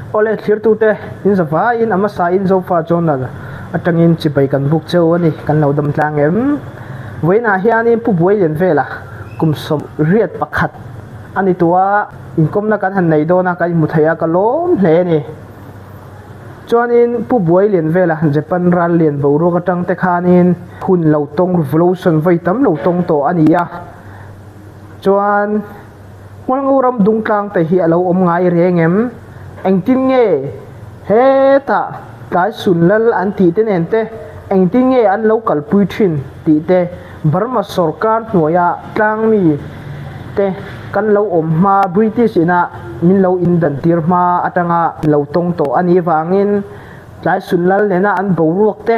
Awle thlirtute in zavaiin a hmasain Zofa Journal atangin chibai kan buk cheu a ni, kan lo dam tlang em? Vawiinah hianin Pu Buailian vela kum 81 a ni tawh a, inkawmna kan han nei dawn a, kan inhmu thei a, ka lawm hle a ni. Chuanin Pu Buailian vela Japan ral lian boruak atang te khanin hun lo tawng revolution vawi tam lo tawng tawh a ni a, chuan. Hualngo ram dungtlang te hi a lo awm ngai reng em? Engtin nge hetah tlai sun lal an tih te nen te engtin nge an lo kalpui thin tih te Burma sorkar hnuaia tlang mi te kan lo awm hma British ina min lo indan tir hma atanga lo tawng tawh a nih vangin tlai sun lal nena an boruak te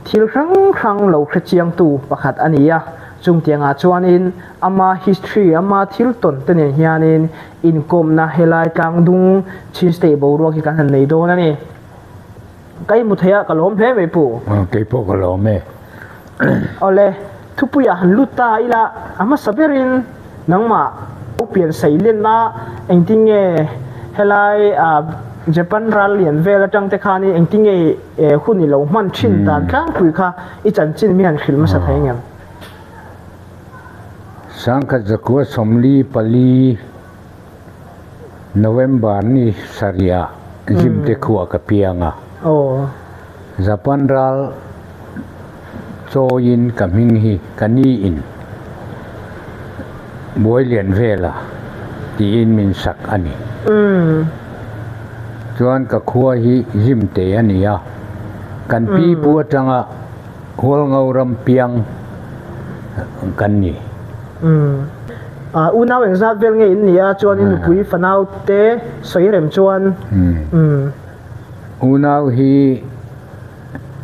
Thil hrang hrang lo hrechiangtu pakhat a ni a, chungtiangah chuanin ama history, ama thil tawn te nen hianin inkawmna helai tlangdung Chin State boruak hi kan han nei dawn a ni. Ka inhmu thei a, ka lawm hle mai pu. Kei pawh ka lawm e. Awle, thupuiah han lut ta ila, a hmasa berin nangmah u pian seilenna engtin nge helai Japan ral lian vel atang te khanin engtin nge E hun i lo hman thin dan tlangpui kha i chanchin mi han hrilh hmasa thei ngem? Sangkhat zakua 44 November ni sarih ah Zimte khua ka piang a. Japan ral chawiin ka hming hi ka ni in buai lian vel a tiin min sak a ni. Chuan ka khua hi Zimte a ni a, kan pi pu atanga Hualngo ram piang kan ni. Unau engzat vel nge in ni a, chuan i nupui fanau te sawi rem chuan. Unau hi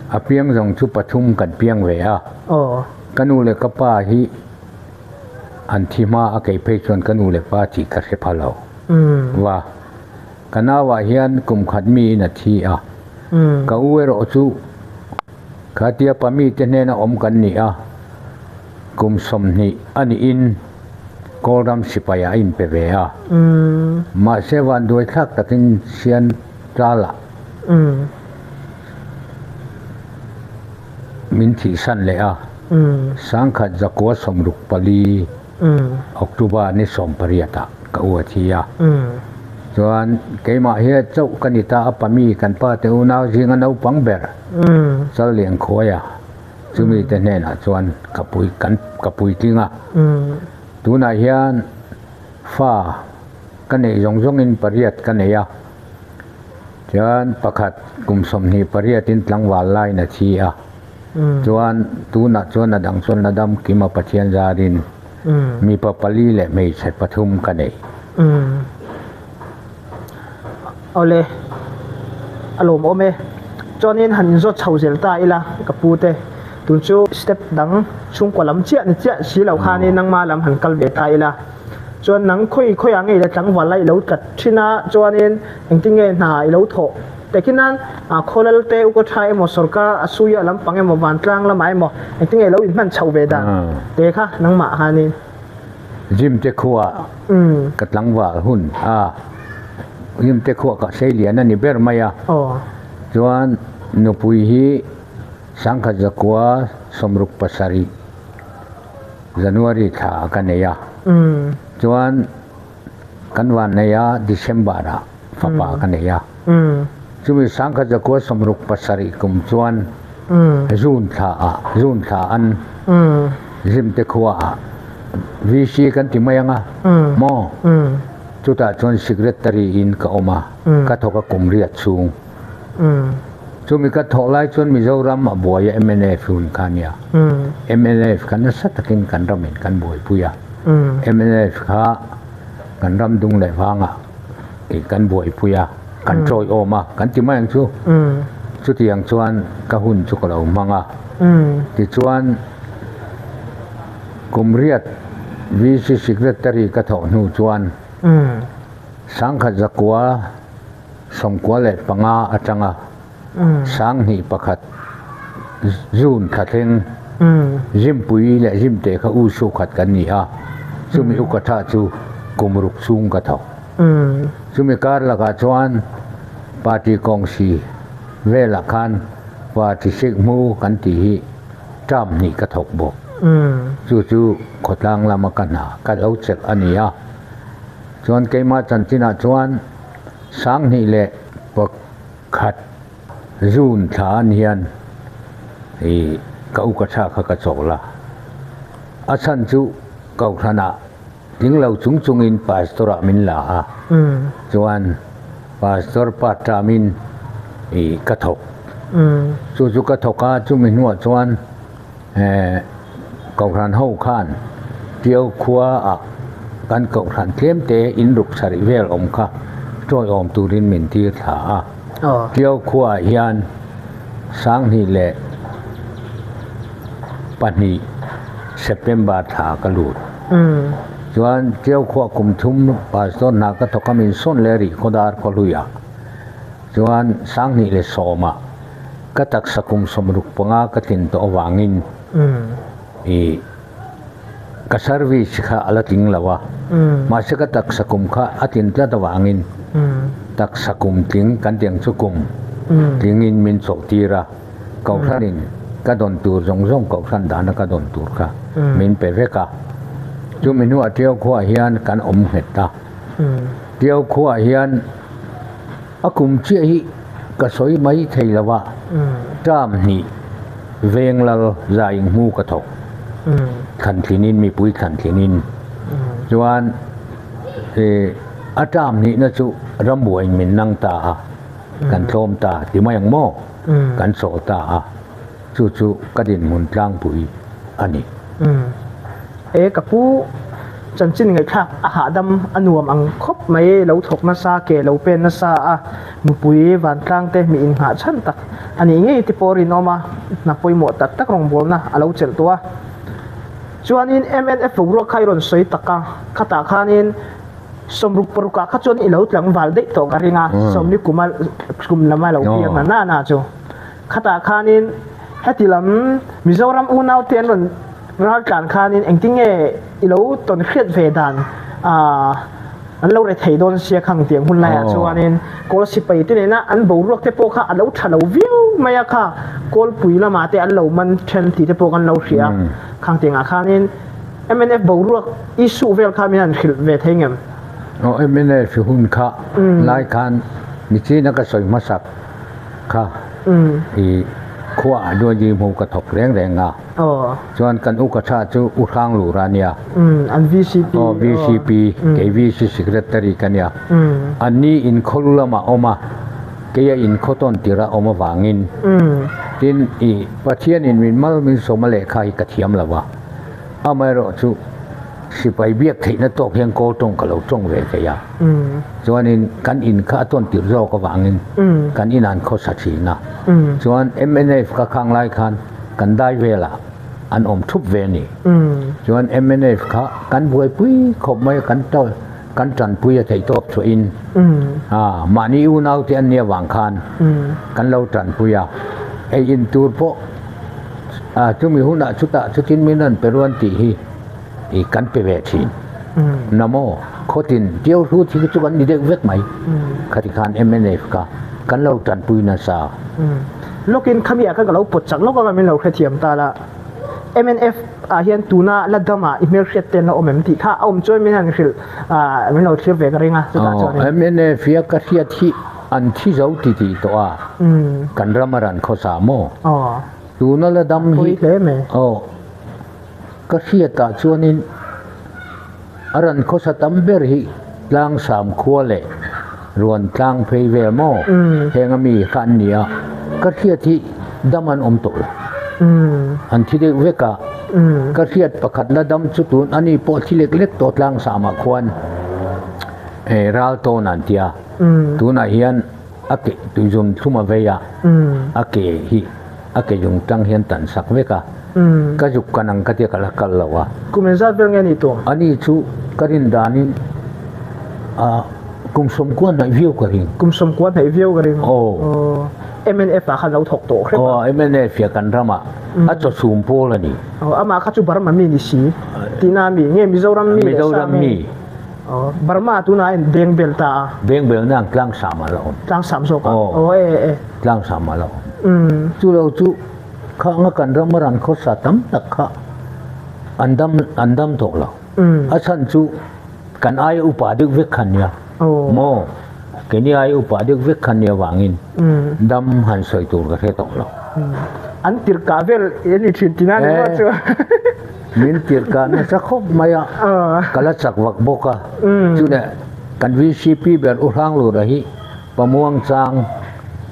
a piang zawng chu pathum kan piang ve a, ka nu leh ka pa hi an thi hma a kei phei chuan ka nu leh pa tih ka hre pha lo va. Ka nauah hian kum khat miin a thi a, ka u erawh chu khatia pa mite hnena awm kan ni a, kum 20 a nihin Kawlram sipaiah a inpe ve a, mahse vanduai thlak takin sian tlalah min thihsan leh a, 1964 October ni 18 ah ka u a thi a. Chuan keimah hi chauh ka ni ta a pami kan pa te unau zinga naupang ber chal lian khuai a, chumi te hnenah chuan ka pui kan ka puitling a. Tunah hian fa ka neih zawng zawngin pariat ka nei a, chuan pakhat kum 28 in tlangval laiin a thi a. Chuan tunah chuan a dang chuan la dam kim a Pathian zarin mipa pali leh hmeichhe pathum ka nei. Awle, a lawmawm e. Chuanin han inzawt chho zel ta ila ka pu te, tun chu step dang chhungkua lam chiah ni chiah si lo khanin nangma lam han kal ve ta ila. Chuan nang khawi khawiah nge i la tlangval a i lo tlat thin a, chuanin engtin nge hna i lo thawh Tehkhin nan khawlal te uka tha emaw sorkar a suia lampang emaw vantlang lamah emaw engtin nge lo inhman chhoh ve dan te kha nangmah khanin. Gym te khuah ka tlangval hun a, gym te khuah ka sei lian a ni ber mai a, chuan nupui hi 1967 January thla ka nei a, chuan kan van nei a December ah fapa ka nei a, chumi 1967 kum chuan June thla ah June thla an Zim te khua ah VC kan ti mai ang a maw chutah chuan secretary in ka awm a, ka thawk a kum riat chhung. Chumi ka thawh lai chuan Mizoram a buai a mnf hun kha nia. Mnf kha nasa takin kan ramin kan buaipui a. Mnf kha kan ram dung leh vangah ih kan buaipui a, kan tawiawm a, kan ti mai ang chu. Chutiang chuan ka hun chu ka lo hmang a. Tichuan kum riat VC Secretary ka thawh hnu chuan 1995 atanga 2001 June thla thleng Zimpui leh Zimte kha u su khat kan ni a, chumi u ka tha chu kum ruk chhung ka thawk. Chumi kar lakah chuan. Party kawng si velah khan party sikmu kan tih hi term hnih ka thawk bawk. Chu chu khawtlang lama ka hna ka lo chelh a ni a. Chuan keimah chanchinah chuan 2000 leh pakhat June thla an hian ih ka uka tha kha ka chawl a. A chhan chu Kohhranah tling lo chung chungin Pastor ah min la a, chuan Pastor part term-in ih ka thawk. Chu chu ka thawk a, chumi hnuah chuan eh Kohhran ho khan Tiau khua ah kan Kohhran tlem te in ruk sarih vel awm kha tawiawm turin min tir thla a. Tiau khua ah hian 2002 September thla ka lut. Chuan Tiau khua kum thum Pastor hna ka thawk a min sawn leh rih khawdar khawhluiah chuan 2010 ah ka taksa kum 65 ka tlin tawh avangin ih ka service kha a la tling lo a, mahse ka taksa kum kha a tlin tlat avangin taksa kum tling kan tih ang chu kum tlingin min chawhtir a, Kohhranin ka dawn tur zawng zawng Kohhran dana ka dawn tur kha min pe vek a, chumi hnuah Tiau khuaah hian kan awm nghet a, Tiau khuaah hian a kum chiah hi ka sawi mai thei lo a, term hnih Venglal Zainghmu ka thawk thlantlinin mipui thlantlinin chuan a term hnihna chu rambuaiin min nang ta a, kan tlawm ta ti mai ang maw? Kan chawl ta a, chu chu ka dinhmun tlangpui a ni. E ka pu, chanchin ngaihthlak a hahdam a nuam ang khawp mai, lo thawk nasa ke lo pen nasa a, mipui vantlang te mi innghah chhan tak a nih ngei te pawh rinawm a, hna pawimawh tak tak rawngbawlna a lo chelh tawh a. Chuanin MNF boruak kha i rawn sawi tak a, khatah khanin 60 parukah kha chuan i lo tlangval daih tawh ka ring a, sawmli kuma kum lama lo piang na na na chu. Khatah khanin heti lam Mizoram unau te an rawn ral tlan khanin engtin nge i lo tawn hriat ve dan an lo re thei dawn sia khang tiang hun laiah chuanin kawl sipai te nena an boruak te pawh kha a lo tha lo viau mai a kha kawlpui lamah te an lo man then tih te pawh kan lo hria khang tiangah khanin Mnf boruak i suh vel kha min han hrilh ve thei ngem? Aw mnf hun kha lai khan michina ka sawi hmasak kha i khua ah duaji hmu ka thawk reng reng a chuan kan uka tha chu u hrang lur a nia an VCP aw VCP kei VC secretary ka nia an ni in khawlu lamah awm a keia in khawtawn tirh a awm avangin tin i Pathian in min mal min sawm a lehkha hi ka thiam lo a. Amaherawhchu, sipai biak theihna tawk hian kawl tawng ka lo tawng ve thei a. Chuanin kan in kha a tawn tirh zawk avangin kan inah an khawsa thin a. Chuan mnf ka khang lai khan kan dai velah an awm thup ve a ni. Chuan mnf kha kan buaipui khawp mai a, kan kan tanpui a theih tawp chhuahin mahni unaute an nih avang khan kan lo tanpui a. Ei in tur pawh chumi hunah chutah chutin min rawn pe ruan tih hi ih kan pe ve thin. Na maw khawtin Tiau hlut hi chu kan ni deuh vek mai. Khati khan mnf kha kan lo tanpui nasa. Lawkin khamiah khan ka lo pawt chak lawk a min lo hrethiam ta la. Mnf ah hian tuna la dam ah i hmelhriat te an la awm em tih kha a awm chuan min han hrilh ah min lo thlir ve ka ring a chutah chuan in. Mnf hi a ka hriat hi an thi zo ti tih tawh a kan ram a ran khawsa maw tuna la dam hi aw ka hriat ah chuan in a ran khawsa tam ber hi tlangsam khua leh ruan tlang phei vel maw heng a mi kha an ni a ka hriat hi dam an awm tawh lo an thi deuh vek a ka hriat pakhat la dam chu tun ani pawh thi lek lek tawh tlangsam ah khuan ral tawn an tia tunah hian a ke tuizum thlum a vei a a ke hi a ke zung tang hian tan sak vek a ka zuk kan ang ka tia ka la kal lo a. Kum engzat vel nge ni tawh? Ani chu ka rin danin ah kum sawmkua hnaih viau ka ring. Kum sawmkua hnaih viau ka ring. Aw. Mnf ah khan lo thawk tawh hrep a. Aw mnf ah kan ramah a chawchhum pawl a ni. Aw amah kha chu Burma mi ni si tihna a mi nge Mizoram mi leh sa nge? Mizoram mi. Aw, Burma tunah in beng bel ta a. Beng bel na ang tlang sam a la awm. Tlang sam zawk a. Aw e e. Tlang sam a la awm. Chu lo chu kha anga kan ram a ran khawsa tam tak kha an dam an dam tawh lo. A chhan chu kan aia upa deuh vek kha nia. Maw? Keini aia upa deuh vek kha nia vangin dam han sawi tur ka hre tawh lo. An tirhkah vel en i thin tina ni maw chu? Min tirhkah nasa khawp mai a, ka la chak vak bawk a. Chuleh kan VCP ber U Hranglura hi Pamuang chang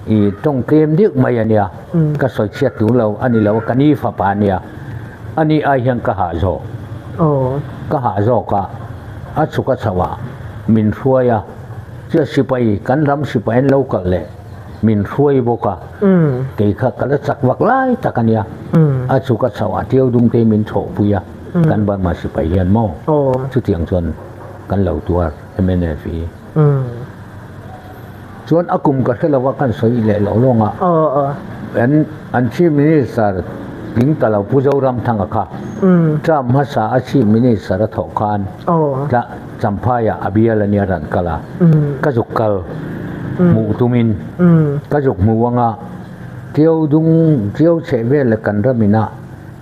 i tawng tlem deuh mai a nia, ka sawi chhiat tur lo a ni lo a, ka ni fapa a nia, a ni ai hian ka hah zawk, ka hah zawk a, a chhuk a chhoh ah min hruai a, chuan sipai kan ram sipai an lo kal leh min hruai bawk a, kei kha ka la chak vak lai tak a nia, a chhuk a chhoh ah Tiau Dungtei min thawhpui a, kan Burma sipai hian maw, chutiang chuan kan lo tuar mnf hi. Chuan a kum ka hre lo a kan sawi leh loh lawng a. An an Chief Minister tling ta lo Pu Zoramthanga kha term hmasa a Chief Minister a thawh khan tla Champhai ah a bial a nia rawn kal a. Ka zuk kal hmuh tumin ka zuk hmu anga Tiau dung Tiau chheh vel leh kan ram ina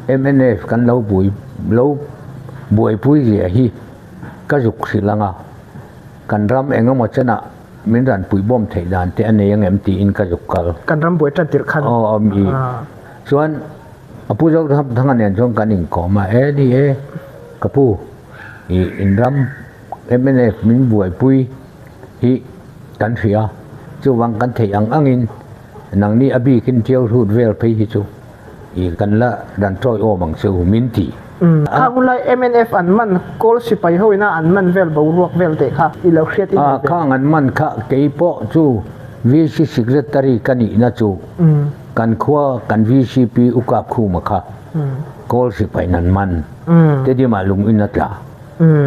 mnf kan lo bui lo buaipui zia hi ka zuk hrilh anga. Kan ram eng emaw chenah min ran puihbawm theih dan te a nei ang em tiin ka zuk kal. Kan ram buai tan tirh khan. Aw awm i. Chuan a pu Zoramthanga nen chuan kan inkawm a, e ni e ka pu i in ram mnf min buaipui hi kan hria chuvang kan theih ang angin nangni a bikin tiau hrut vel phei hi chu I kan la dan tawi awm ang che u min ti. Khang hun lai mnf an man kawl sipai ho ina an man vel boruak vel teh kha i lo hriat i nei ve. Khang an man kha kei pawh chu VC Secretary ka nihna chu kan khua kan VCP u kap khuma kha kawl sipai in an man Tedima lung in a tla.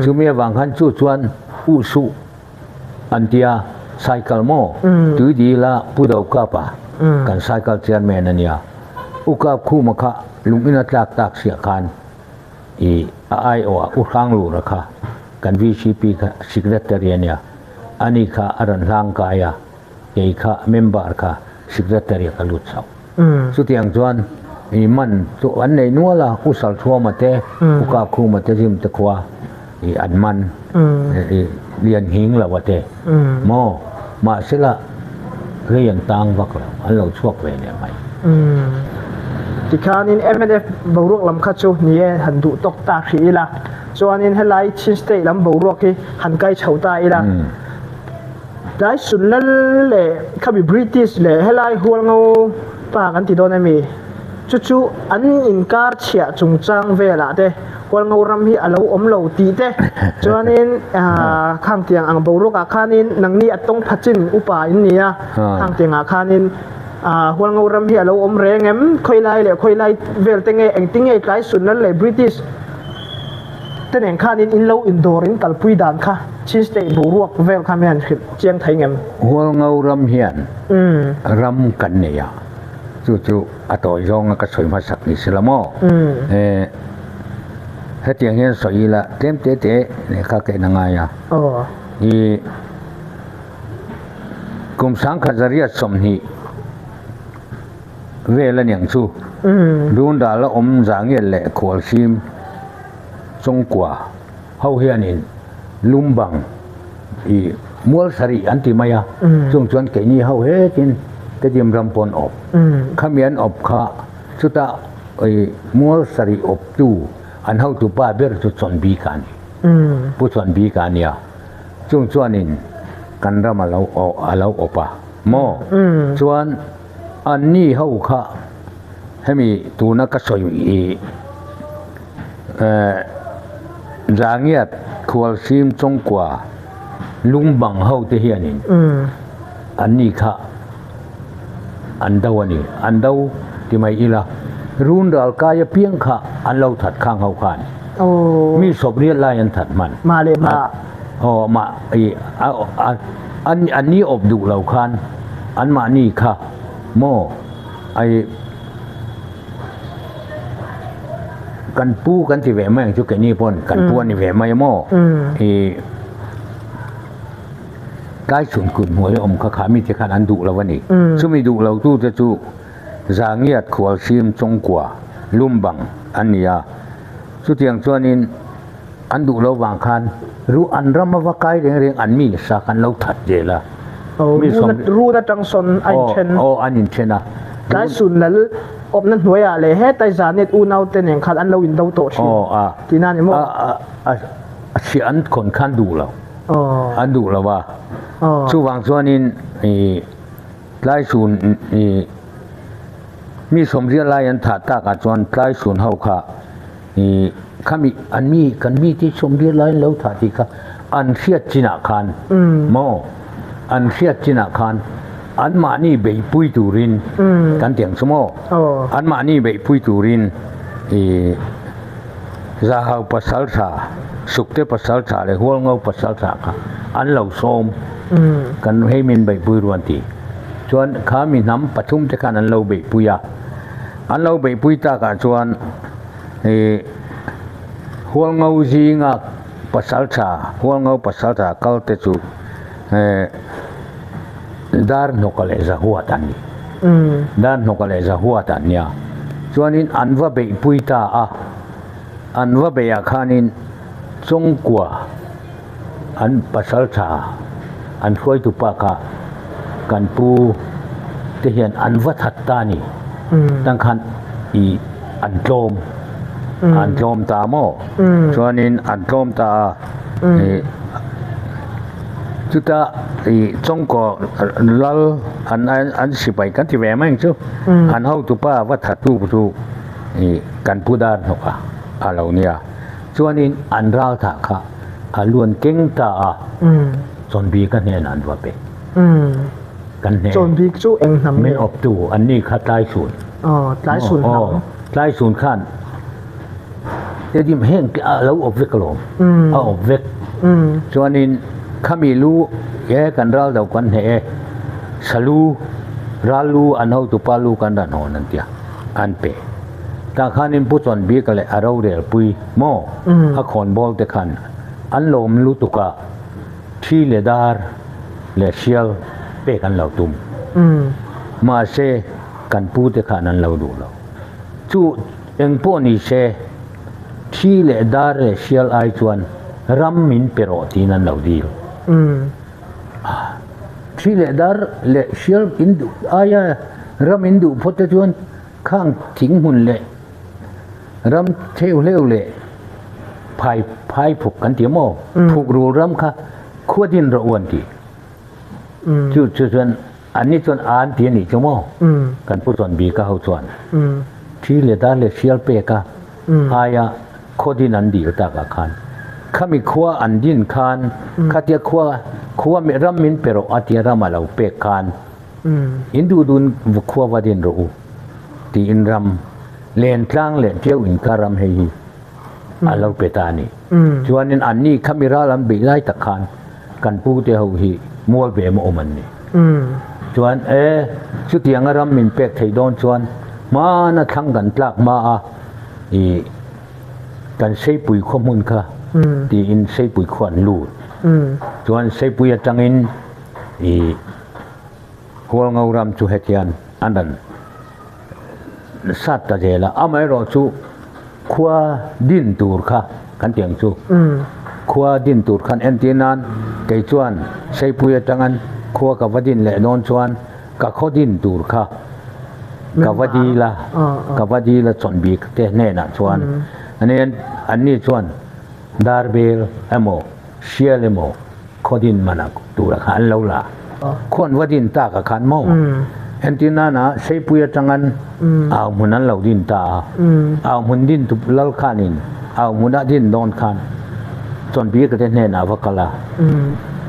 Chumi avang khan chu chuan u suh An ti a, cycle maw? Tui dil a Pu Do Kap a, kan cycle chairman a nia. U Kap Khuma kha lung ina tlak tak siah khan i a aiawh ah U Hranglura kha kan VCP kha secretary a nia. Ani kha a rawn hlang kai a, kei kha member kha secretary ah ka lut chauh. Chutiang chuan i man chu an nei nual a, U Salthuama te, U Kap Khuma te zim te khua i an man i lian nghing lo a te maw? Mahsela rei an tang vak lo, an lo chhuak ve leh mai. Tikhanin mnf boruak lam kha chu ni e han duh tawk ta hrih ila, chuanin helai Chin State lam boruak hi han kai chho ta ila. Tlai Sunlal leh khami British leh helai Hualngo pa kan ti dawn emi? Chu chu an inkar chhiah chungchang velah te Hualngo ram hi a lo awm lo tih te chuanin khangtiang ang boruakah khanin nangni a tawng phachin upa in ni a, khangtiangah khanin Hualngo ram hi a lo awm reng em? Khawilai leh khawilai vel te nge engtin nge tlai Sunlal leh British Te nen khanin in lo indawr in kalpui dan kha Chin State boruak vel kha mi han hrilh chiang thei ngem? Hualngo ram hian ram kan nei a, chu chu a tawi zawnga ka sawi hmasak ni si la maw? Hetiang hian sawi ila tlem te te lehkha ka en a ngai a. I kum 1920 vel a niang chu. Dundal a awm Zangiat leh Khualsim Chawngkua ho hianin Lumbang i mual sarih an ti mai a, chung chuan keini ho hetin Tedim ram pawn awp. Khami an awp kha chutah i mual sarih awptu an hotu pa ber chu Chawnbika a ni. Pu Chawnbika a nia. Chung chuanin kan ram a lo a lo awp a maw? Chuan anni ho kha hemi tuna ka sawi i Zangiat Khualsim Chawngkua Lungbang ho te hianin anni kha an do a ni. An do ti mai ila run ral kai apiang kha an lo that khang ho khan mi sawp riat lai an that hman. Mah leh mah. Aw mah i an anni awp duh lo khan anmahni kha maw ai kan pu kan ti ve mai ang chu keini pawn kan pu a ni ve mai maw i. Tlaichhun kut hnuai awm kha kha mite khan an duh lo a ni. Chumi duh lo tute chu Zangiat Khualsim Chawngkua Lumbang an ni a. Chutiang chuanin an duh lo vang khan ru an ram a va kai reng reng an mi nasa khan lo that zel a. Mi sawm Run atang sawn a inthen. Aw an inthen a. Tlaichhun lal awmna hnuaiah leh hetai Zaniat unaute nen khan an lo indo tawh thin tihna a ni maw? A chhiah an khawn khan duh lo. An duh lo a. Chuvang chuanin ih Tlaisun ih mi sawmriat lai an thah takah chuan Tlaisun ho kha ih khami an mi kan mi te sawmriat lai an lo thah tih kha an hriat chinah khan maw an hriat chinah khan anmahni beihpui turin kan ti ang chu maw anmahni beihpui turin ih Zahau pasal tha, Sukte pasal tha leh Hualngo pasal tha kha an lo sawm. Kan hei min beihpui ruan ti. Chuan kha mi hnam pathum te khan an lo beihpui a. An lo beihpui takah chuan ih Hualngo zinga pasal tha, Hualngo pasal tha kal te chu eh Darhnawka leh Zahuat an ni. Darhnawka leh Zahuat an nia. Chuanin an va beihpui ta a, an va beihah khanin Chawngkua an pasal tha an hruaitu pa kha kan pu te hian an va that ta a ni. Tang khan ih an tlawm, an tlawm ta maw? Chuanin an tlawm ta a, ih. Chuta ih Chawngkaw lal an an sipai kan ti ve mai ang chu. An hotupa va thatu chu ih kan pu dar hnawk a a lo nia. Chuanin an ral thah kha a luan keng ta a Chawnbik a hnenah an va pe. Kan hne. Chawnbik chu eng hnam nge? Min awptu an ni kha Tlaisun. Aw Tlaisun hnam. Tlaisun khan. Tedim heng te a lo awp vek alawm, a awp vek. Chuanin khami lu e kan ral do kan hneh e, salu, ral lu an hotupa lu kan ran hawn an tia, an pe. Tah khanin Pu Chawnbika leh a rorelpui maw a khawnbawl te khan an lawm lutuk a, thi leh dar leh sial pek an lo tum. Mahse kan pu te khan an lo duh lo. Chu Eng pawh ni se, thi leh dar leh sial ai chuan ram min pe rawh tiin an lo dil. Thi leh dar leh sial in duh aia ram in duh phawt te chuan khang thing hmun leh ram theu hleu leh phai phai phuk kan ti maw? Phuk rul ram kha khua din rawh u an ti. Chu chu chuan An ni chuan an ti a nih chu maw? Kan pu chuan Bika ho chuan thi leh dar leh hrial pek a aia khaw din an dil takah khan khami khua an din khan khatia khua khua ram min pe rawh a tia ram a lo pek khan in duh dun khua va din rawh u tiin ram Lentlang leh Tiau inkar ram hei hi a lo pe ta a ni. Chuanin an ni khami ral an beih lai tak khan kan pu te ho hi mual ve emaw awm an ni. Chuan e, chutianga ram min pek theih dawn chuan hmana thlang kan tlak hma a i kan Seipui khaw hmun kha tiin Seipui khua an lut. Chuan Seipui atangin i Hualngo ram chu hetian an rawn sat ta zel a, amaherawh chu khua din tur kha kan tih ang chu. Khua din tur khan entir nan kei chuan Seipui atangan khua ka va din leh dawn chuan ka khaw din tur kha ka va dil a, ka va dil a chawnbik te hnenah chuan anian anni chuan darbel emaw sial emaw khaw din manah tura kha an lo la. Khuan va din tak a khan maw? Entir nana Seipui atangan au hmun an lo din ta a. Au hmun din tu lal khanin au hmuna din dawn khan Chawnbika te hnenah va kal a.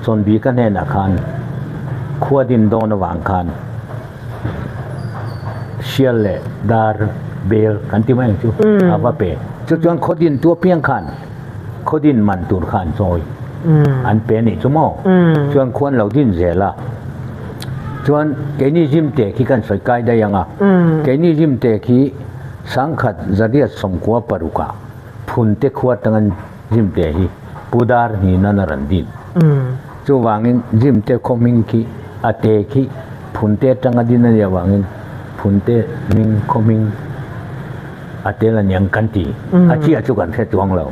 Chawnbika hnenah khan khua din dawn avang khan sial leh dar bel kan ti mai ang chu a va pe. Chu chuan khaw din tu apiang khan khaw din man tur kha an chawi an pe anih chu maw? Chuan khuan lo din zel a. Chuan keini zim te khi kan sawi kai daih ang a. Keini zim te khi sangkhat zariat sawmkua parukah phun te khua atanga zim te hi Pu Dar hninan a rawn din. Chuvangin Zimte khaw hming khi a te khi Phunte atanga din a nih avangin Phunte hming khaw hming a tel a niang kan ti. A chiah chu kan hre chuang lo.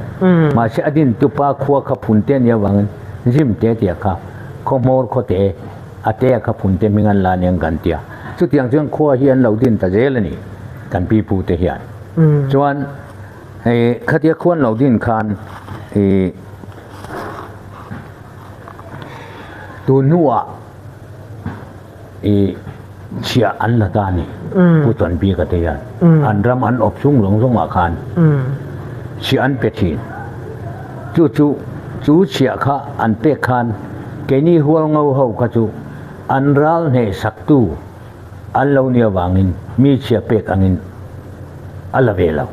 Mahse a din tupa khua kha Phunte a nih avangin Zimte tia kha khaw hmawr khaw te a te a kha Phunte hming an la a niang kan ti a. Chutiang chuan khua hi an lo din ta zel a ni kan pi pu te hian. Chuan hei khatia khua an lo din khan ih Tun hnuah i chhiah an la ta a ni. Pu Tawnbika te hian an ram an awp chung zawng zawngah khan chhiah an pe thin. Chu chu chu chhiah kha an pek khan keini hualngo ho kha chu an ral hneh saktu an lo nia vangin mi chhiah pek angin a la ve lo.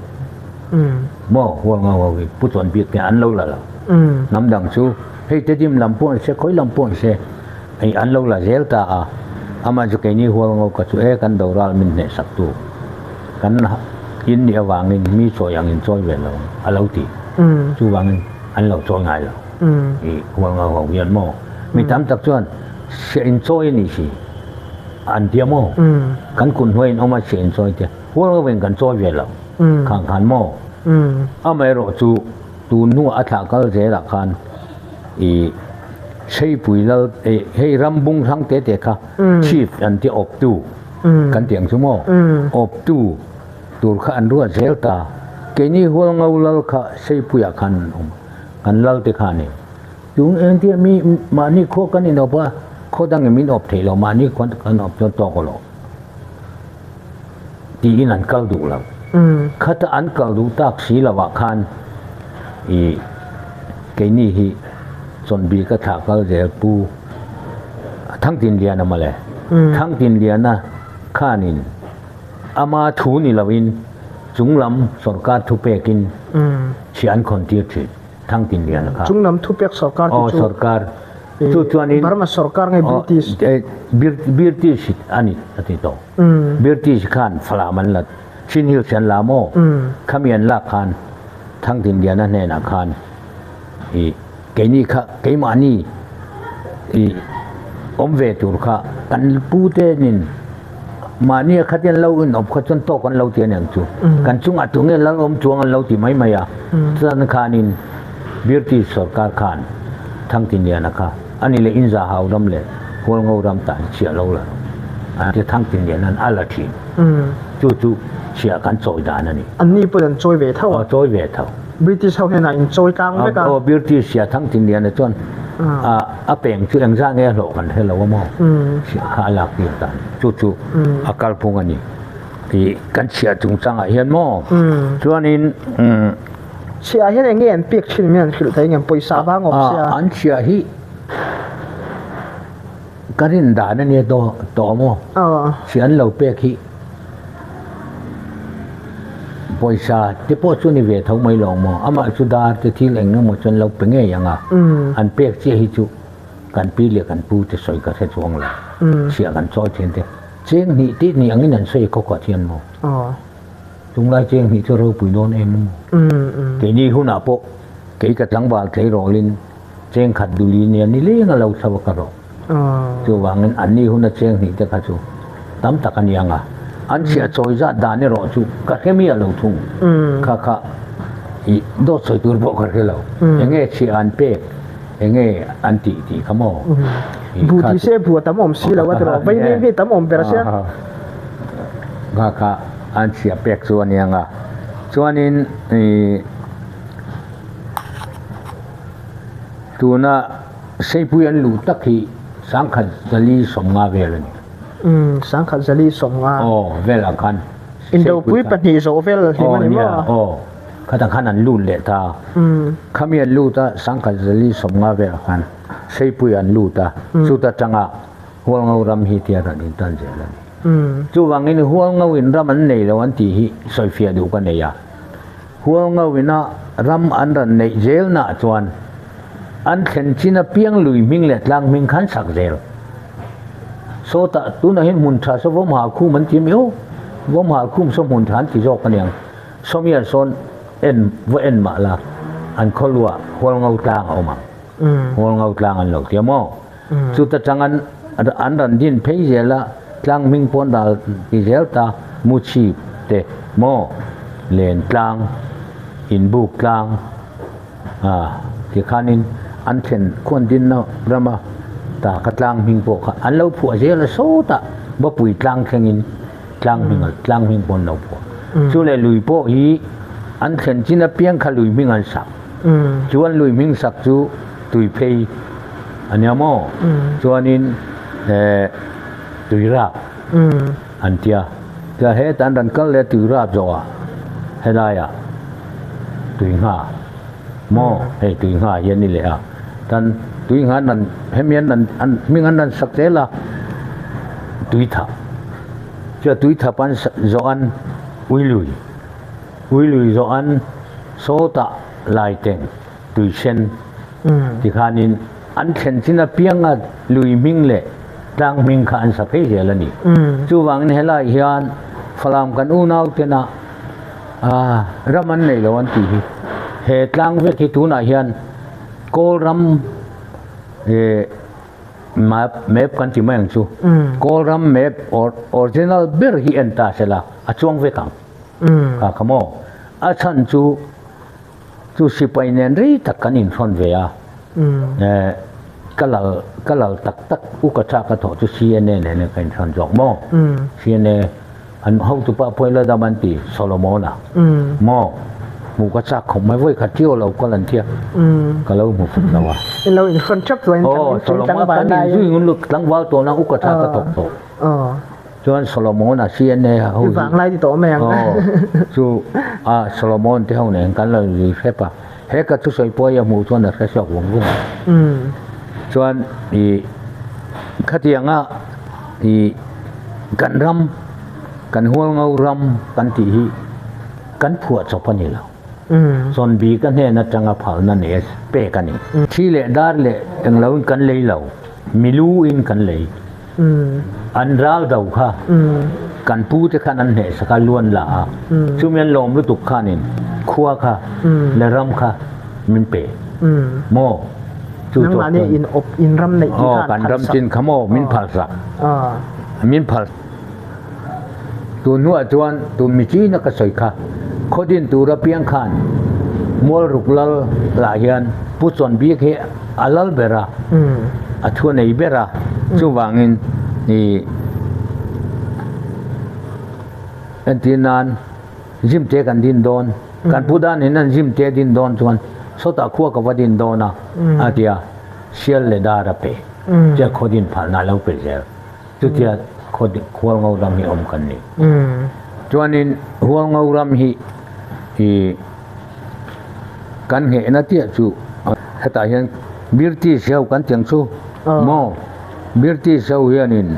Maw hualngo ho hi Pu Tawnbik te an lo la lo. Hnam dang chu hei Tedim lam pawh an se, khawi lam pawh an se, hei an lo la zel ta a. Amah chu keini hualngo ka chu e kan doral min hneh sak tu kan in nih avangin mi chawi angin chawi ve lo a lo ti. Chuvangin an lo chawi ngai lo. I hualngo ho hian maw mi tam tak chuan siah in chawi a nih si an tia maw? Kan kun hnuaiin awm a siah in chawi tia hualngo in kan chawi ve lo khang khan maw? Amaherawh chu Tun hnuah a thlah kal zelah khan i Seipui lal hei ram bung hrang te te kha chief an ti awptu kan tih ang chu maw awptu tur kha an ruat zel ta keini Hualngo lal kha Seipuiah khan an awm kan lal te kha a ni chung engtia mi mahni khua kan inawp a khaw dangin min awp theih lo mahni khua kan awp chuan tawk a lo tiin an kal duh lo. Khata an kal duh tak si lovah khan i keini hi chawnbi ka thlah kal zel Pu Thangtinliana mawle. Thangtinliana khanin ama thu ni loin chunglam sorkar thupekin chhiah an khawn tir thin. Thangtinliana kha. Chunglam thupek sorkar te chu. Aw sorkar. Chu chuanin. Burma sorkar nge British? British a ni a ti tawh. British khan Falam an la Chin Hills an la maw? Khami an lak khan Thangtinliana hnenah khan i keini kha keimahni i awm ve tur kha kan pu te nin mahni a khat hian lo inawp kha chuan tawk an lo ti a niang chu. Kan chungah tu nge lal awm chuang an lo ti mai mai a. Chuan khanin British sorkar khan Thangtinliana kha ani leh Inza hau ram leh Hualngo ram tan chhiah lo la rawh a ti Thangtinliana'n a la thin. Chu chu chhiah kan chawi dan a ni. Anni pawhin an chawi ve tho a. Aw chawi ve tho. British ho hian a inchawi tlang vek a. Aw British chhiah Thangtinliana chuan a peng chu engzah nge a hlawh kan hre lo a maw? Chhiah kha a lak tir ta a ni. Chu chu a kalphung a ni. Ih kan chhiah chungchangah hian maw? Chuanin. Chhiah hian eng nge an pek thin min an hrilh thei ngem pawisa vang awm sia. An chhiah hi ka rin dan a nia tawh tawh maw? Chhiah an lo pek hi pawisa te pawh chu ni ve tho mai lo maw? Amah chu dar te thil eng emaw chu an lo pe ngei ang a, an pek chiah hi chu kan pi leh kan pu te sawi ka hre chuang lo. Chhiah kan chawi thin te cheng hnih tih hnih angin an sawi khaw khaw thian maw? Tunglai cheng hnih chu ropui dawn em maw? Keini hunah pawh kei ka tlangval tleirawlin cheng khat duli nia ni leng a lo thlo a ka rawh. Chuvangin anni huna cheng hnih te kha chu tam tak a ni ang a, an chhiah chawi zat dan erawh chu ka hre miah lo thung. Kha kha i dawt sawi tur pawh ka hre lo. Enge chhiah an pek, enge an tih tih kha maw? Bu ti se bu a tam awm si lo a tiraw? Vaimim hi tam awm ber sia. Kha kha an chhiah pek chu a ni ang a, chuanin ih tuna Seipui an luh tak hi sangkhat zali sawmnga vel a ni. Umm, sangkhat zali sawmnga. Aw, velah khan. Indopui pahnih zawh vel hlim a ni maw? Aw, nia, aw. Khatah khan an lut leh ta. Khami an lut a, sangkhat zali sawmnga velah khan Seipui an lut a, chuta tanga Hualngo ram hi tia rawn intan zel a ni. Chuvangin Hualngo in ram an nei lo an tih hi sawifiah duh ka nei a. Hualngo ina ram an rawn neih zelnaah chuan an thlen chin apiang lui hming leh tlang hming khan sak zel. Sawtah tunah hian hmun tha saw vawmhal khum an ti a mi aw, vawmhal khum saw hmun tha an ti zawk a niang. Sawmia sawn en va en mah la an khawluah Hualngo tlang a awm ang. Hualngo tlang an lo tia maw? Chuta tang an an rawn din phei zel a, tlang hming pawn ral ti zel ta, Muchhip te maw? Len tlang, Inbuk tlang a tikhanin an thlen khuan dinna rama ta ka tlang hming pawh kha an lo phuah zel a sawtah Bapui tlang thlengin tlang hming tlang hming pawh an lo phuah. Chu leh lui pawh hi an thlen chin apiang kha lui hming an sak. Chuan lui hming sak chu tui phei a nia maw? Chuanin tui rap an tia. Tia hetah an rawn kal leh a tui rap zawhah helaiah tui ngha maw? Hei tui ngha hi a ni leh a. Tan tui ngha an rawn hemi an rawn an hming an rawn sak zel a tui thap. Chuan tui thap an zawh an ui lui ui lui zawh an sawtah lai teng tui sen tikhanin an thlen chin apianga lui hming leh tlang hming kha an sa phei zel a ni. Chuvangin helai hian Falam kan unau tena ram an nei lo an tih hi he tlang vek hi tunah hian Kawl ram Map map kan ti mai ang chu. Kawlram map original ber hi en ta sela a chuang vek ang. Kha kha maw? A chhan chu chu sipai nen rei tak kan inhrawn ve a. Ka lal ka lal tak tak u ka tha ka thawh chu CNA nen ka inhrawn zawk maw? CNA An hotupa pawh ila dam an ti, Solomon-a. Maw? Hmuh ka chak khawp mai, vawi khat ṭio lo kal an tia, ka lo hmu fuh lo a. In lo inhrawn ṭap chuan in Aw, Solomon kan inzui ngun lut tlangval tawna u ka tha ka thawk tawh. Chuan Solomon-a CNA ho hi. I vang lai ti tawh mai ang. Aw, chu a Solomon te ho nen kan lo inzui hrep a. He ka thusawi pawh hi a hmuh chuan a hre chhuak vung vung a. Chuan i khatianga i kan ram, kan Hualngo ram kan tih hi kan phuah chawp a ni lo. Chawnbi ka hnen atanga phalna nei a pek a ni. Thi leh dar leh englo in kan lei lo, milu in kan lei. An ral do kha kan pu te khan an hnehsak a, luan la a, chumi an lawm lutuk khanin khua kha leh ram kha min pe maw? Chu chu Nangmahni in awp in ram neih tih kha an kan ram chin kha maw min phalsak min phal tun hnuah chuan tun mi china ka sawi kha khaw din tura piang khan Mualruk lal lah hian Pu Chawnbik hi a lal ber a, a thu nei ber a, chuvangin ih entir nan gym te kan din dawn, kan pu dan in an gym te din dawn chuan sawtah khua ka va din dawn a, a ti a, sial leh dar a pe, chutia khaw din phalna a lo pe zel, chutia khaw Hualngo ram hi awm kan ni. Chuanin Hualngo ram hi ih. Kan nghehna chiah chu hetah hian British ho kan tiang chu maw? British ho hianin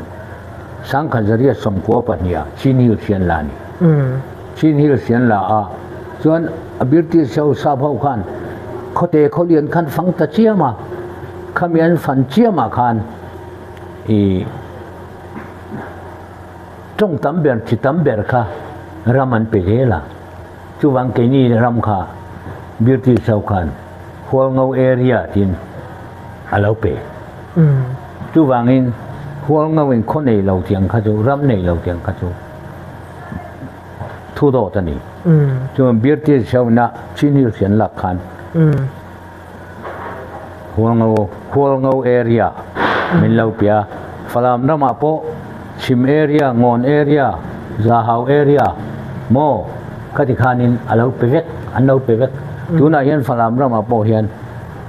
Sangkhat Zariat 92 ah Chin Hills hi an la a ni. Chin Hills hi an la a, chuan British ho sap ho khan khawte khawlian khan fang ta chiam a, khami an fan chiamah khan ih tawng tam ber chi tam ber kha ram an pe zel a. Chuvang keini ram kha British ho khan Hualngo area tiin a lo pe. Chuvangin Hualngo in khaw nei lo tiang kha chu, ram nei lo tiang kha chu thu dawt a ni. Chuan British ho ina Chin Hills an lak khan Hualngo, Hualngo area min lo pe a. Falam ramah pawh Chhim area, Ngawn area, Zahau area maw khati khanin a lo pe vek, an lo pe vek. Tunah hian Falam ramah pawh hian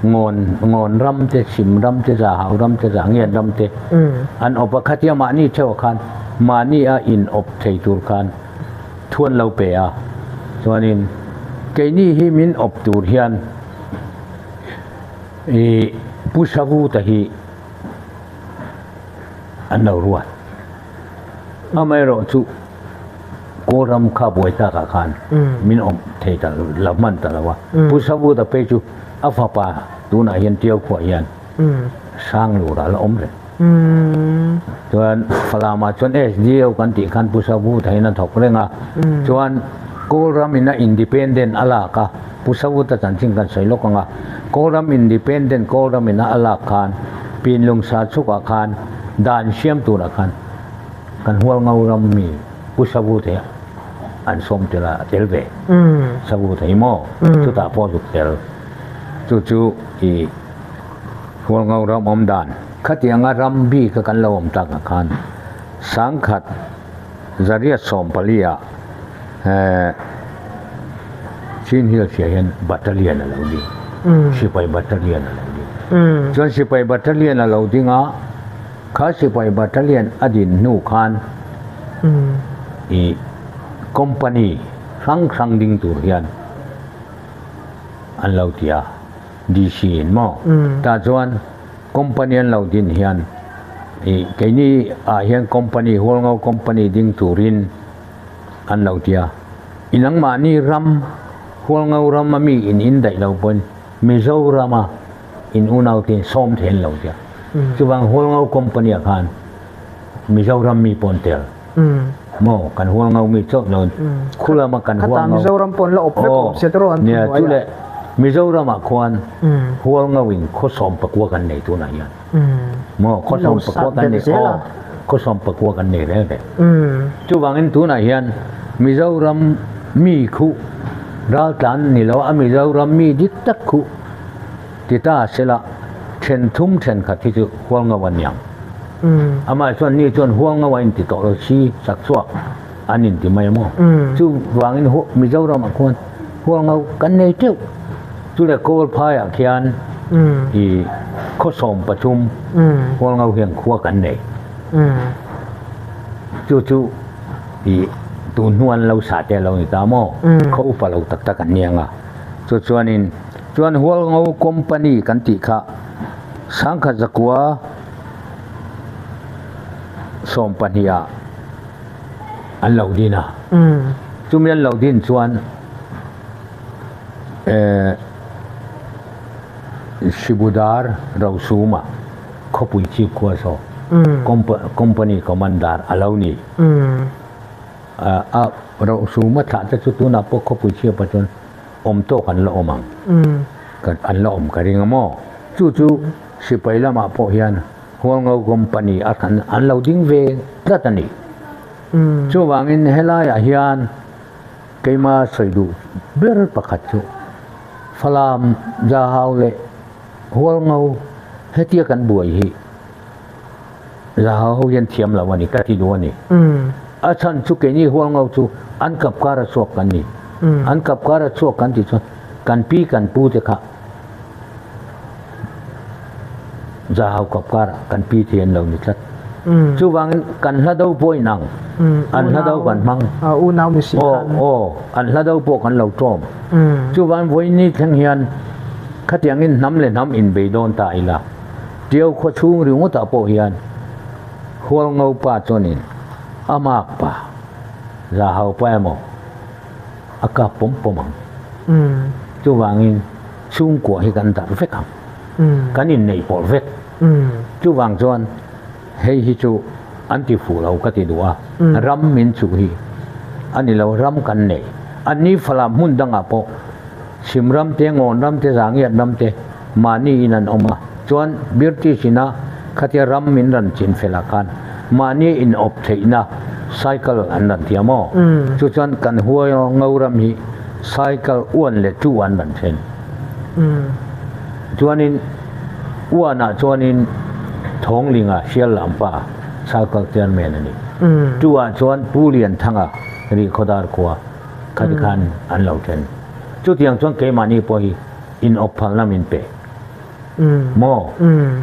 Ngawn, Ngawn ram te, Chhim ram te, Zahau ram te, Zahngian ram te an awp a. Khatia mahni theuh khan mahni a in awp thei tur khan thu an lo pe a. Chuanin keini hi min awp tur hian I Pu Savuta hi an lo ruat. Amaherawh chu Kawlram kha buai takah khan min awm thei ta lo hman ta lo a. Pu Savuta phei chu a fapa tunah hian Tiau khuah hian Sanglurah a la awm reng. Chuan Falamah chuan SDO kan tih khan Pu Savuta hian a thawk reng a. Chuan. Kawlram ina independent a lak a, Pu Savuta chanchin kan sawi lawk ang a, Kawlram independent Kawlram ina a lak khan Pinlung sa chhukah khan dan siam turah khan kan Hualngo ram mi Pu Savuta hi an sawm tel a, a tel ve. Savuta hi maw? Chutah pawh zuk tel. Chu chu i Hualngo ram awm dan. Khatianga ram bika kan lo awm takah khan sangkhat Zariat 14 ah Chin Hills ah hian battalion a lo ding, sipai battalion a lo ding. Chuan sipai battalion a lo ding a, kha sipai battalion a din hnu khan ih company hrang hrang ding tur hian an lo ti a, DC in maw? Tah chuan Company an lo din hian ih keini ah hian company Hualngo company ding turin an lo ti a, i nangmahni ram Hualngo ram a mi in in daih lo pawhin Mizoram a in unau te in sawm thei an lo ti a, chuvang Hualngo company ah khan Mizoram mi pawh an tel maw kan Hualngo mi chauh lo khulama kan Hualngo Mizoram pawh an la awp vek awm sia tawh an nia chu leh Mizoram ah khuan Hualngo in khaw 11 kan nei tunah hian maw khaw 19 kan nei aw khaw 19 kan nei reng reng chuvangin tunah hian Mizoram mi khu raltlan ni lo a Mizoram mi dik tak khu Ti ta sela, then thum thenkhat hi chu Hualngo an niang. Amah chuan ni chuan Hualngo a inti tawh lo si sak chhuak an inti mai maw? Chuvangin Mizoramah khuan Hualngo kan nei teuh. Chu leh Kawlphaiah khian i khaw 13 Hualngo hian khua kan nei. Chu chu i tun hnu an lo sah te lo ni ta maw? Khaw upa lo tak tak an niang a. Chu chuanin. Chuan Hualngo Company kan tih kha sangkhat zakua 12 ah an lo din a. Chumi an lo din chuan Sibudar Rosuma khawpui chief khua saw Company Commander a lo ni. A Rosuma thlah te chu tunah pawh khawpui chief ah chuan awm tawk an la awm ang, an la awm ka ring a maw? Chu chu sipai lamah pawh hian Hualngo company a kan an lo ding ve tlat a ni. Chuvangin helaiah hian keima sawi duh ber pakhat chu Falam, Zahau leh Hualngo hetia kan buai hi Zahau ho hian thiam lo a ni, ka ti duh a ni. A chhan chu keini Hualngo chu an kap kar a chhuak kan ni. An kap kar a chhuak kan tih chuan kan pi kan pu te kha Zahau kap kar ah kan pi thei an lo ni tlat. Chuvangin kan hla do pawh inang, an hla do kan hmang. Aw aw, an hla do pawh kan lo tawm. Chuvangin vawiin thleng hian khatiangin hnam leh hnam inbei dawn ta ila. Tiau khaw chhung ringawtah pawh hian Hualngo pa chuanin a mak pa, Zahau pa emaw a kap pawm pawm ang. Chuvangin chhungkua hi kan darh vek ang. Kan inneih pawlh vek. Chuvang chuan hei hi chu an ti fuh lo ka ti duh a, ram min chuh hi a ni lo, ram kan nei. Anni Falam hmun dangah pawh Chhim ram te, Ngawn ram te, Zangiat ram te mahni in an awm a, chuan British ina khatia ram min rawn chin fel ah khan mahni in awp theihna cycle an rawn ti a maw? Chu chuan kan huai ngo ram hi cycle uan leh tu an rawn then. Chuanin uan ah chuanin Thawnglinga Siallam pa cycle chairman a ni. Tu ah chuan Pu Lianthanga Rihkhawdar khua khati khan an lo then. Chutiang chuan keimahni pawh hi in awp phalna min pe maw?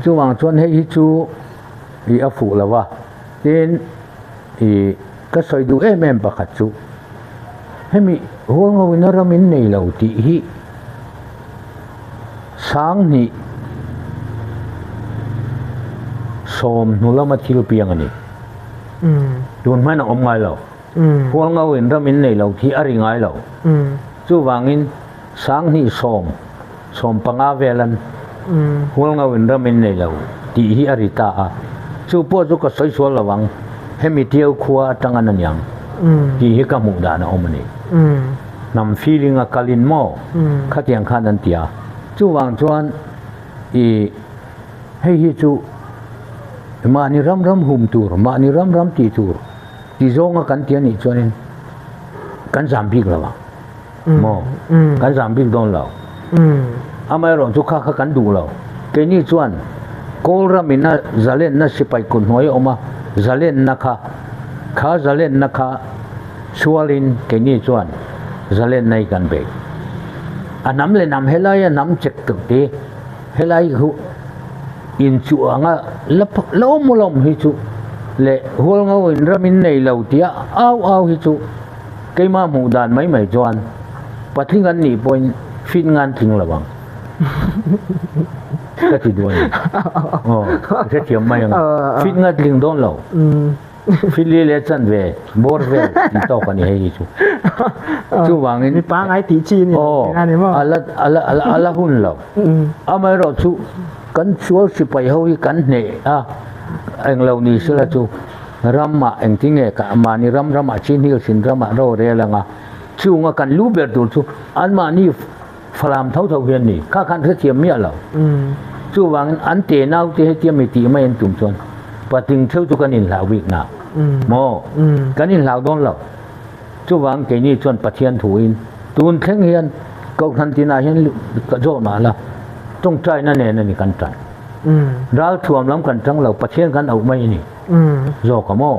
Chuvang chuan hei hi chu i a fuh lo va, tin i ka sawi duh em em pakhat chu hemi Hualngoina ram in nei lo tih hi 2010 hnu lama thil piang a ni. Tun hmain a awm ngai lo. Hualngo in ram in nei lo khi a ri ngai lo. Chuvangin 2010, 15 velan Hualngo in ram in nei lo tih hi a ri ta a. Chu pawh chu ka sawi sual lo ang, hemi Tiau khua atang an aniang tih hi ka hmuh dan a awm a ni. Hnam feeling a kalin maw khatiang khan an ti a. Chuvang chuan i hei hi chu mahni ram ram hum tur, mahni ram ram tih tur ti zawnga kan ti a nih chuanin kan zam bik lo ang maw, kan zam bik dawn lo. Amaherawhchu kha kha kan duh lo. Keini chuan Kawl ramin a zalenna sipai kut hnuai a awm a, zalenna kha, kha zalenna kha Sualin keini chuan zalenna hi kan bei. A hnam leh hnam helaia hnam chek tuk te, helai hu inchuh anga la la awm lawm hi chu leh hualngo in ram in nei lo tia au au hi chu keimah hmuh dan mai mai chuan patling an nih pawhin fit ngan tling lo ang ka ti duh a ni. Aw, ka hrethiam mai ang. Fit ngan tling dawn lo. Fili leh chanve bawr vel tih tawk a ni hei hi chu. Chuvangin Mi pangai tih chi ni lo a ni maw? Ala ala ala ala hun lo. Amaherawh chu kan sual sipai ho hi kan hneh a, englo ni sela chu ramah engtinge mahni ram ramah chin hil sin ramah ro rel anga chunga kan lu ber tur chu anmahni falam tho tho hian ni. Kha khan hrethiam miah lo. Chuvangin an te nau te hetia mi tih mai an tum chuan patling theuh chu kan inhlau bik na maw? Kan inhlau dawn lo. Chuvang keini chuan Pathian thuin tun thleng hian Kohhran tinah hian ka zawh mah la tawngtaina nen a ni kan tan. Ral thuam lam kan tang lo, Pathian kan auh mai a ni zawk a maw?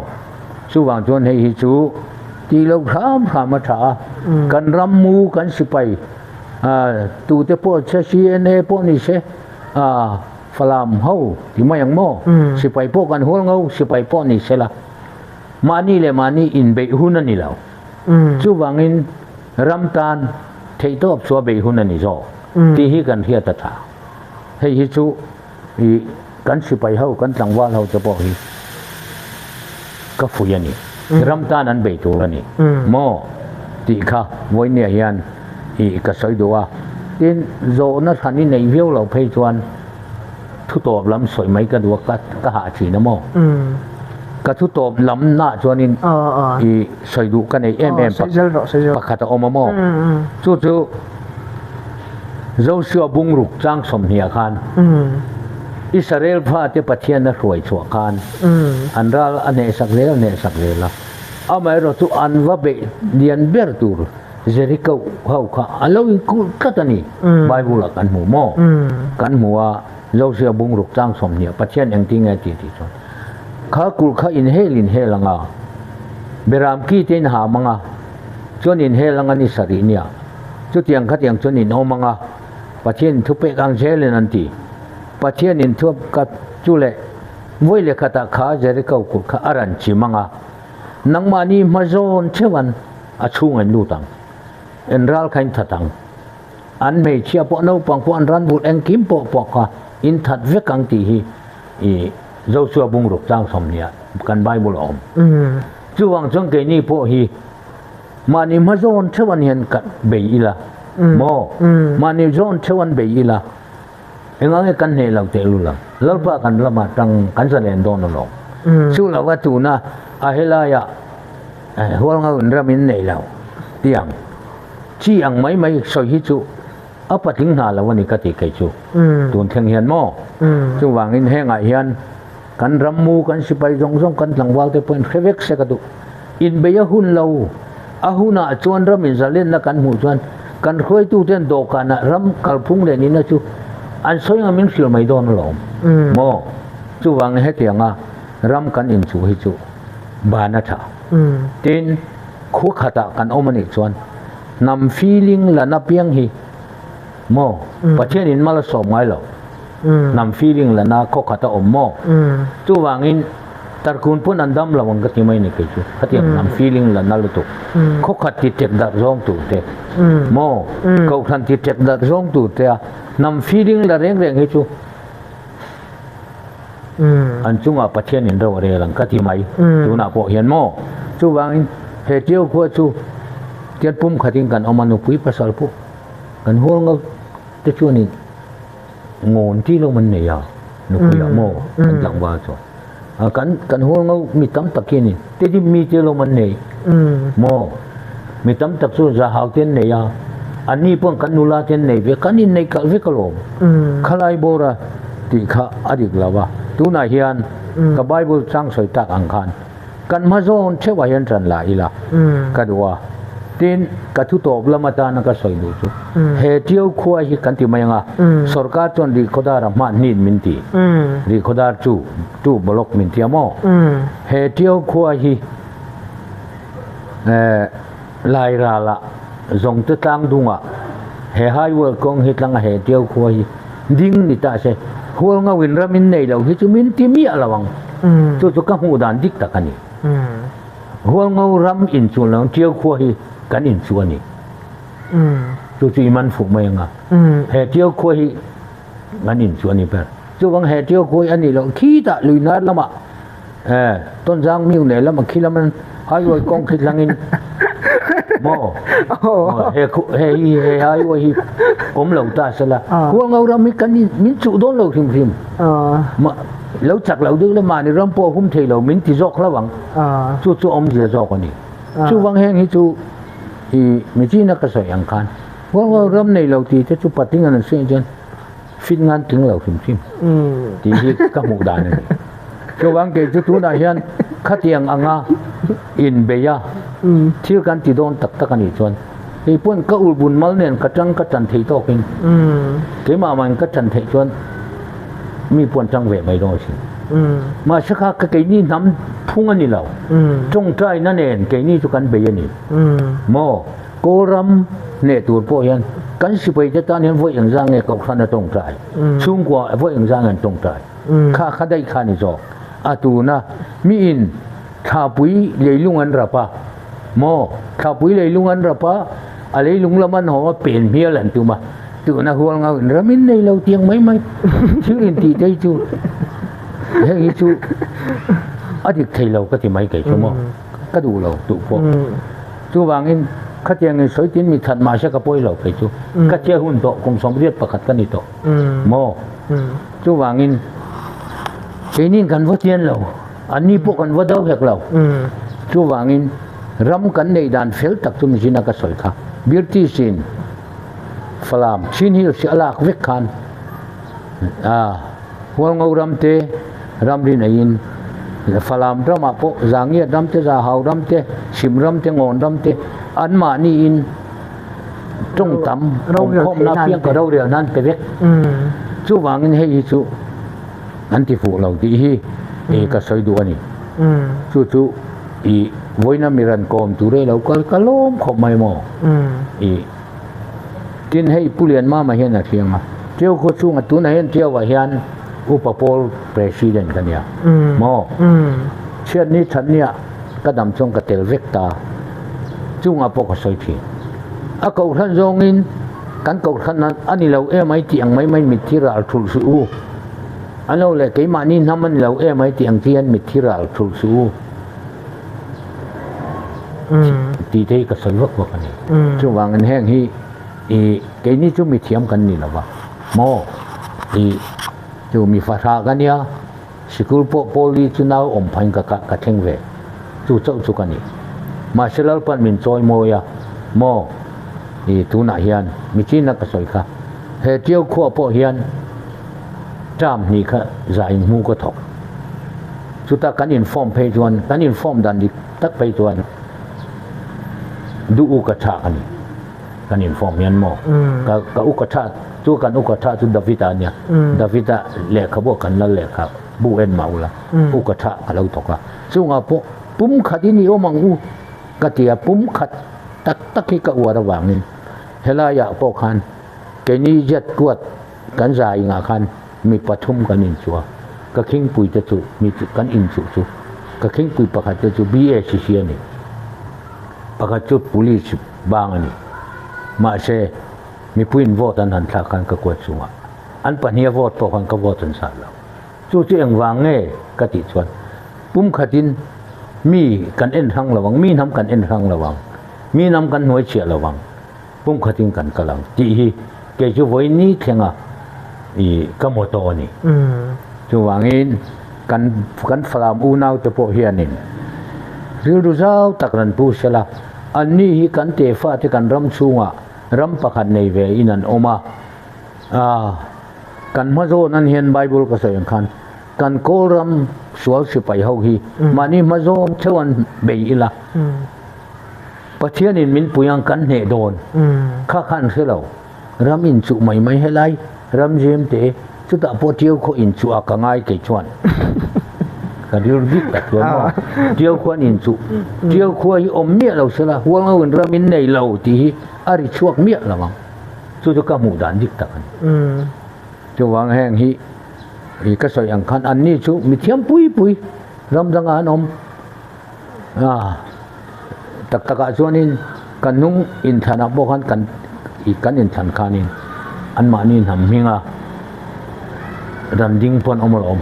Chuvang chuan hei hi chu tih loh hram hram a tha a, kan ram mu kan sipai tute pawh che CNA pawh ni se Falam ho ti mai ang maw? Sipai pawh kan hual ngo, sipai pawh ni se la mahni leh mahni inbeih hun a ni lo. Chuvangin ram tan theihtawp chu a beih hun a ni zawk tih hi kan hriat a tha. Hei hi chu i kan sipai ho, kan tlangval ho te pawh hi ka fuih a ni. Ram tan an bei tur a ni maw tih kha vawinia hian i ka sawi duh a. Tin, zawhna hran i neih viau loh phei chuan thu tawp lam sawi mai ka duh a, ka ka hah thin a maw? Ka thu tawp lam nah chuanin i sawi duh ka nei em em pakhat a awm a maw? Chu chu Joshua bungruk chang sawmhniah khan Israel fate Pathian a hruai chhuah khan an ral a hnehsak zel a hnehsak zel a, amaherawh chu an va beih lian ber tur Jericho ho kha a lo inkulh tlat a ni. Bible ah kan hmu maw? Kan hmu a, Joshua bungruk chang sawmhniah Pathian engtin nge tih tih chuan kha kulh kha inhel inhel anga Beram ki te in ham anga chuan inhel anga ni sarih nia chutiang khatiang chuan in awm anga Pathian in thupek ang zelin an ti. Pathian in thuap ka chu leh vawi leh khatah kha Jericho kulh kha a ran chim anga nangmahni hma zawn theuhan a chhung an lut ang. En ral kha in that ang. An hmeichhia pawh naupang pawh an ran vul engkim pawh pawh kha in that vek ang tih hi i Joshua bungruk tlang 20 kan Bible a awm. Chuvang chuan keini pawh hi mahni hma zawn theuhan hian ka bei ila maw? Mahni zawn theuhan bei ila enga nge kan hneh lo teh lul ang. Lalpa kan lamah tang kan zalen dawn alawm. Chu lova tuna a helaiah hualngo in ram in nei lo tih ang chi ang mai mai sawi hi chu a patling hna lo a ni ka ti kei chu tun thleng hian maw? Chuvangin hengah hian kan ram mu kan sipai zawng zawng kan tlangval te pawhin hre vek se ka duh. Inbei a hun lo, a hunah chuan ram inzalenna kan hmuh chuan kan hruaituten dawhkanah ram kalphung leh nihna chu an sawi anga min hrilh mai dawn alawm maw? Chuvangin hetianga ram kan inchuh hi chu ban a tha. Tin, khua khatah kan awm a nih chuan hnam feeling la na piang hi maw Pathianin mal a sawm ngai lo. Hnam feeling la na khaw khat a awm maw? Chuvangin Tarkun pawn an dam lo ang ka ti mai ni kei chu. Khatiang hnam feeling la na lutuk. Khaw khat ti tek darh zawng tur te maw? Kohhran ti tek darh zawng tur te a hnam feeling la reng reng hi chu an chungah Pathian in ro a rel ang ka ti mai. Tunah pawh hian maw? Chuvangin he Tiau khua chu tian pum khatin kan awm a, nupui pasal pawh kan hual ngau te chuanin Ngawn ti lo man nei a, nupui ah maw kan tlangval chuan a kan kan hual ngo mi tam tak hian in tedim mi te lo man nei maw Mi tam tak chu zahau te an nei a, anni pawh kan nula te an nei ve, kan innei kalh vek alawm. Khalai bawra tih kha a dik lo a, tunah hian ka Bible chang sawi tak ang khan kan hma zawn theuhah hian ṭan la ila ka duh a. Tin, ka thu tawp lam atana ka sawi duh chu he Ṭiau khua hi kan ti mai ang a, sorkar chuan Rihkhawdara hman hnin min ti, Rihkhawdar chu tu block min ti a maw? He Ṭiau khua hi Lairala zawngte tlang dungah he highway kawng hi tlanga he Ṭiau khua hi ding ni ta se, hual ngauin ram in nei lo hi chu min ti miah lo ang. Chu chu ka hmuh dan dik tak a ni. Hual ngau ram inchuan lo Ṭiau khua hi kan inchu a ni. Chu chu i man fuh mai anga. He Ṭiau khua hi kan inchu a ni ber. Chuvang he Ṭiau khua hi a nih loh khitah luinar lamah Tonzang miu nei lamah khi lam highway kawng khi tlangin maw he he hi he highway hi awm lo ta sela hual ngau ram hi kan min chuh dawn lo hrim hrim. Lo chak lo deuh la mahni ram pawh hum thei lo min ti zawk hlauh ang. Chu chu awmzia zawk a ni. Chuvang heng hi chu i michina ka sawi ang khan hual ram nei lo tih te chu patling an sawi chuan fit ngan tling lo hrim hrim tih hi ka hmuh dan a ni. Chuvang kei chu tunah hian khatiang anga inbeih a thil kan ti dawn tak tak a nih chuan kei pawn ka ulbun mal nen ka tang ka tan thei tawkin keimah mah in ka tan theih chuan mi pawh an tang ve mai dawn asin. Mahse kha ka keini hnam phung a ni lo. Tawngtaina nen keini chu kan bei a ni. Maw? Kawlram hneh tur pawh hian kan sipai te tan hian vawi engzah nge Kohhran a tawngtai? Chhungkua vawi engzah nge an tawngtai? Kha kha daih kha a ni zawk. A tuna miin thlapui leilung an rap a, maw? Thlapui leilung an rap a, a leilung lam an hawng a, pen hmial an tum a. Tuna hual ngau in ram in nei lo tiang mai mai thil in tih te hi chu heng hi chu a dik thei lo ka ti mai kei chu maw ka duh lo duh pawh chuvangin khatiang in sawi tin mi that mahse ka pawi lo kei chu ka che hun tawh kum 81 ka ni tawh maw chuvangin keinin kan va tian lo anni pawh kan va do hek lo chuvangin ram kan neih dan fel tak chu mizina ka sawi kha British in Falam Chin Hills hi a lak vek khan Hualngo ram te ramri neiin Falam ramah pawh Zangiat ram te, Zahau ram te, Sim ram te, Ngawn ram te anmahniin tawng tam awmkhawmna piang ka rorel nan pe vek. Chuvangin hei hi chu an ti fuh lo tih hi ka sawi duh a ni. Chu chu i vawiina mi ran kawm tur e lo kal ka lawm khawp mai maw? I tin hei Pu Lianmama hian a hriang a, Tiau khaw chhunga tunah hian Tiauah hian Upa Pawl President ka nia maw? Chhiatni thatnia ka dam chuan ka tel vek ta, chungah pawh ka sawi thin. A kohhran zawngin kan kohhran a ni lo em ai tih ang mai mai mitthi ral thulh suh u. A lo leh keimahni hnam a ni lo em ai tih ang chi hian mitthi ral thulh suh u tih te hi ka sawi vak vak a ni. Chuvangin heng hi i keini chu mithiam kan ni lo va maw i chu mi fahrah ka nia sikul pawh pawli chu nau awm phain ka ka thleng ve chu chauh chu ka ni. Mahse Lalpan min chawi mawi a maw i tunah hian michina ka sawi kha he Tiau khua pawh hian term hnih kha zah in hmu ka thawk. Chuta kan inform phei chuan, kan inform dan dik tak phei chuan duh u ka tha ka ni. Kan inform hian maw? Ka ka u ka tha chu kan u ka tha chu David-a a nia. David-a lehkhabu kan lal lehkha bu en mah ula u ka tha ka lo thawk a. Chungah pawh pum khat in i awm ang u ka ti a, pum khat tak tak hi ka uar avangin helaiah pawh khan keini jet kuat Kan za ingah khan mi pathum kan inchuh a, ka khingpui te chu mi kan inchuh chu ka khingpui pakhat te chu BACC a ni, pakhat chu Police bang a ni. Mahse, mipuiin vote an han thlak khan ka kuat chungah an pahniha vote pawh khan ka vote an sat lo. Chu chu engvang nge ka tih chuan pumkhatin mi kan en hrang lo ang, mi hnam kan en hrang lo ang, mi hnam kan hnuai chhiah lo ang. Pumkhatin kan kal ang tih hi kei chu vawi ni thlenga i ka motto a ni. Chuvangin kan kan Falam unau te pawh hianin rilru zau tak ran pu sela, Anni hi kan tefa te kan ram chhungah ram pakhat nei ve in an awm a. Aaa kan hma zawn an hian Bible ka sawi ang khan kan kawl ram sual sipai ho hi mahni hma zawn theuh an bei ila Pathianin min pui ang kan hneh dawn kha kha an hre lo. Ram inchuh mai mai helai ram zem te chutah pawh Tiau khaw inchuh a ka ngai kei chuan ka rilru dik tak chuan maw Tiau khuan inchuh Tiau khua hi awm miah lo sela Hualngo in ram in nei lo tih hi a ri chhuak miah lo ang chu chu ka hmuh dan dik tak a ni. Chuvang heng hi i ka sawi ang khan anni chu mithiam pui pui ram dangah an awm a tak takah chuanin kan hnung inthlanah pawh khan kan ih kan inthlan khanin anmahni hnam hminga ran ding pawh an awm alawm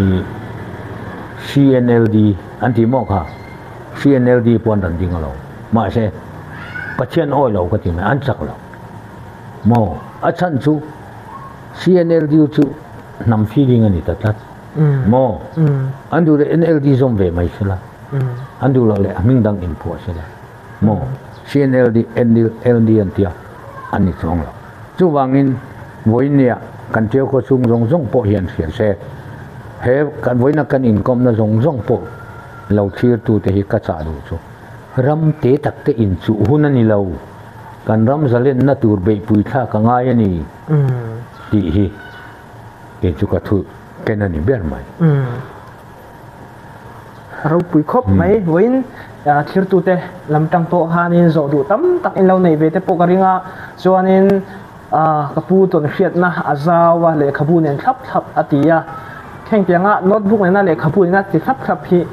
ih C_N_L_D an tih maw kha C_N_L_D pawh an ran ding alawm mahse Pathian awi lo ka ti mai an chak lo maw a chhan chu C_N_L_D chu hnam feeling a ni ta tlat. Maw? An duh leh NLD zawm ve mai sela, an duh loh leh a hming dang inphuah sela. Maw? CNLD, NLD an tia, an ni chuang lo. Chuvangin vawinia kan ṭeu khaw chhung zawng zawng pawh hian hria se, he kan vawiina kan inkawmna zawng zawng pawh lo thlirtute hi ka chah duh chu ram te tak te inchuh hun a ni lo, kan ram zalenna tur beihpui thlak a ngai a ni tih hi. Kei chu ka thu ken a ni ber mai. A ropui khawp mai. Vawiin thirtute lam tang pawh khanin zawh duh tam tak in lo nei ve te pawh ka ring a. Chuanin ka pu tawn hriatna a zau a, lehkhabu nen thlap thlap a ti a. Hengtianga notebook nena lehkhabu nena ti thlap thlap hi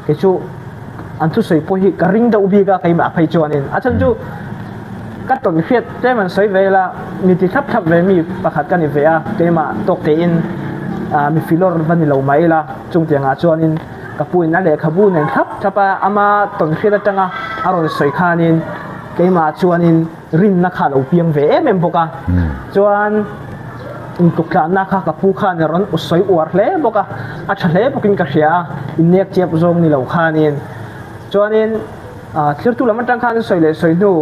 kei chu an thusawi pawh hi ka ring deuh bik a keimah phei chuanin a chhan chu ka tawn hriat tlem an sawi ve ila mi ti thlap thlap ve mi pakhat ka ni ve a keimah tawk tein ah mi filawr va ni lo mah ila chung tiangah chuanin ka pu in a lehkhabu nen thlap thlap a ama tawn hriat atanga a rawn sawi khanin keimah chuanin rinna kha a lo piang ve em em bawk a chuan intuktlahna kha ka pu khan a rawn sawi uar hle bawk a a tha hle bawkin ka hria a innek chep zawng ni lo khanin chuanin ah thirtu lam atang khan sawi leh sawi hnu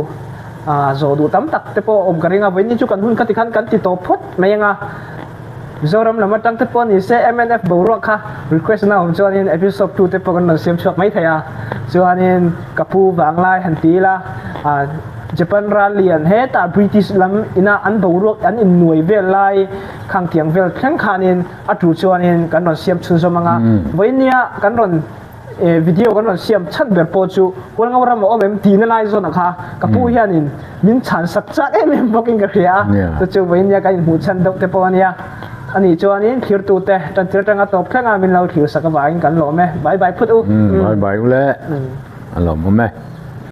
ah zawh duh tam tak te pawh awm ka ring a vawiin chu kan hun kha tikhan kan ti tawp phawt mai ang a Mizoram lam atang te pawh ni se MNF boruak kha request na awm chuanin episode 2 te pawh kan rawn siam chhuak mai thei a chuanin ka pu vanglai han ti ila ah Japan ral lian hetah British lam ina an boruak an innuai vel lai khang tiang vel thleng khanin a tu chuanin kan rawn siam chhunzawm anga vawinia kan rawn video kan rawn siam chhan ber pawh chu Hualngo ram a awm em tihna lai zawn ah kha ka pu hianin min chhan sak chak em em bawkin ka hria a chu chu vawinia kan inhmuh chhan deuh te pawh a nia ani chuanin thirtute tantir atanga tawp thleng a min lo thlir sak avangin kan lawm e bye bye phut u bye bye u le a lawmawm e.